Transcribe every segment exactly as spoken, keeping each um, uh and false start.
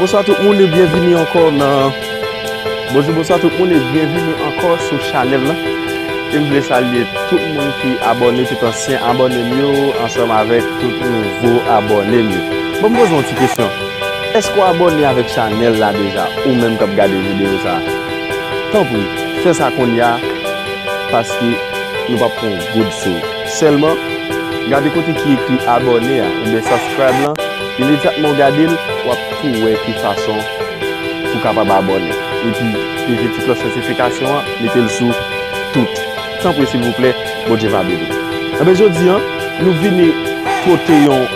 Bonswa tout moun e byenvini ankò nan Bonjou, bonswa tout moun e byenvini ankò sou chanèl lan. E m vle salye tout moun ki abòne, tout ansyen abòne m yo, ansanm avèk tout nouvo abòne m yo. Bon, m poze yon ti kesyon. Èske w abòne avèk chanèl la deja, ou menm k ap gade videyo sa a? Tanpri, fè sa kounye a, paske nou p ap pran yon goud sou ou. Sèlman, gade kote ki ekri abòne a, oubyen subscribe lan, imedyatman w gade l, w ap tou wè ki fason pou w kapab abòne. Epi, peze ti klòch notifikasyon an, mete l sou tout. Tanpri, silvouplè, Bondye va beni w. Enben, jodi a, nou vini pote yon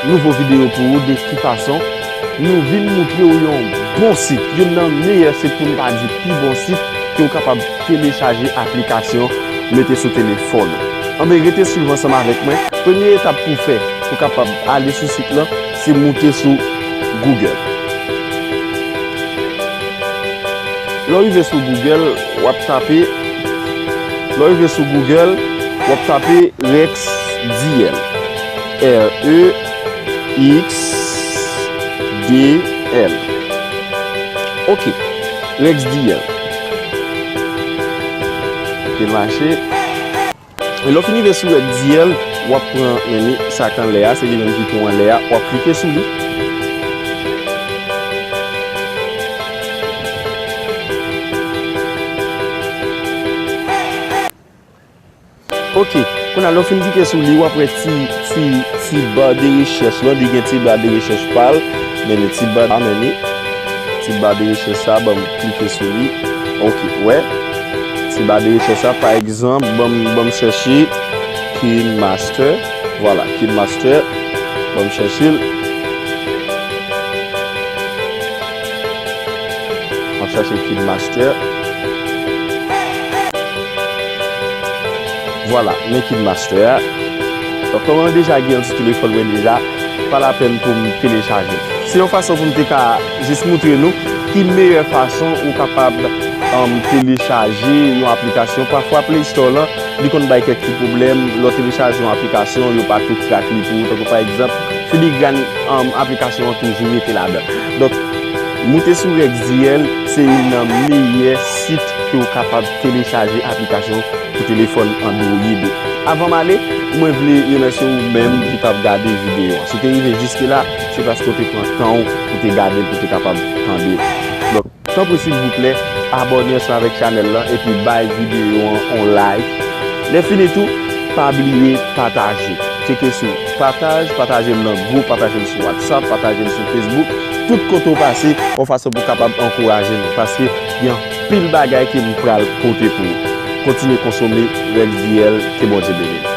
nouvo videyo pou ou de ki fason nou vin moutre w yon bon sit, youn nan meyè sit pou n pa di pi bon sit ke w kapab telechaje aplikasyon, mete sou telefòn ou. Anben, rete swiv ansanm avèk mwen. Premye etap pou w fè pou w kapab ale sou sit lan, se moute sou Google. Lè w rive sou Google, w ap tape, lè w rive sou Google, w ap tape Rex D L. R E X D L. Ok, Rex D L. Kite l mache. E lè w fin rive sou Rex D L, w ap pran, men ni sa k anlè a, se li menm ki tou anlè a, w ap klike sou li. Ok, kounye a lè w fin klike sou li, w ap wè ti, ti, ti ba de rechèch lan, li gen ti ba de rechèch pa l, men ni ti ba, men ni ti ba de rechèch sa, ban m klike sou li. Ok, wè, ti ba de rechèch sa, pa egzanp, ban m, ban m chèche KineMaster, vwala, KineMaster, ban m chèche l. M ap chache KineMaster. Vwala, men KineMaster a. Donk, kòm mwen deja gen l sou telefòn mwen deja, pa lapèn pou m telechaje. Se yon fason pou m te ka jis moutre nou ki meyè fason ou kapab, um, telechaje yon aplikasyon. Pafwa, Play Store lan, li konn bay kèk ti pwoblèm. Lè w telechaje yon aplikasyon, yo pa tou krak li pou ou. Tankou pa egzanp, filigrane, um, aplikasyon an toujou rete ladan. Donk, moute sou Rex D L, se youn nan meyè sit ke w kapab telechaje aplikasyon pou telefòn Android ou. Avan m ale, mwen vle remèsye ou menm ki t ap gade videyo a. Si w te rive jiske la, se paske w te pran tan w pou te gade l, pou te kapab tande l. Donk, tanpri silvouplè, abòne ansanm avèk chanèl lan epi bay videyo an yon like. Lè fini tou, pa bliye pataje. Tcheke sou pataj, pataje l nan gwoup, pataje l sou WhatsApp, pataje l sou Facebook. Tout kote w pase, yon fason pou w kapab ankouraje nou. Paske gen anpil bagay ke nou pral pote pou ou. Kontinye konsome Rex D L, ke Bondye beni nou.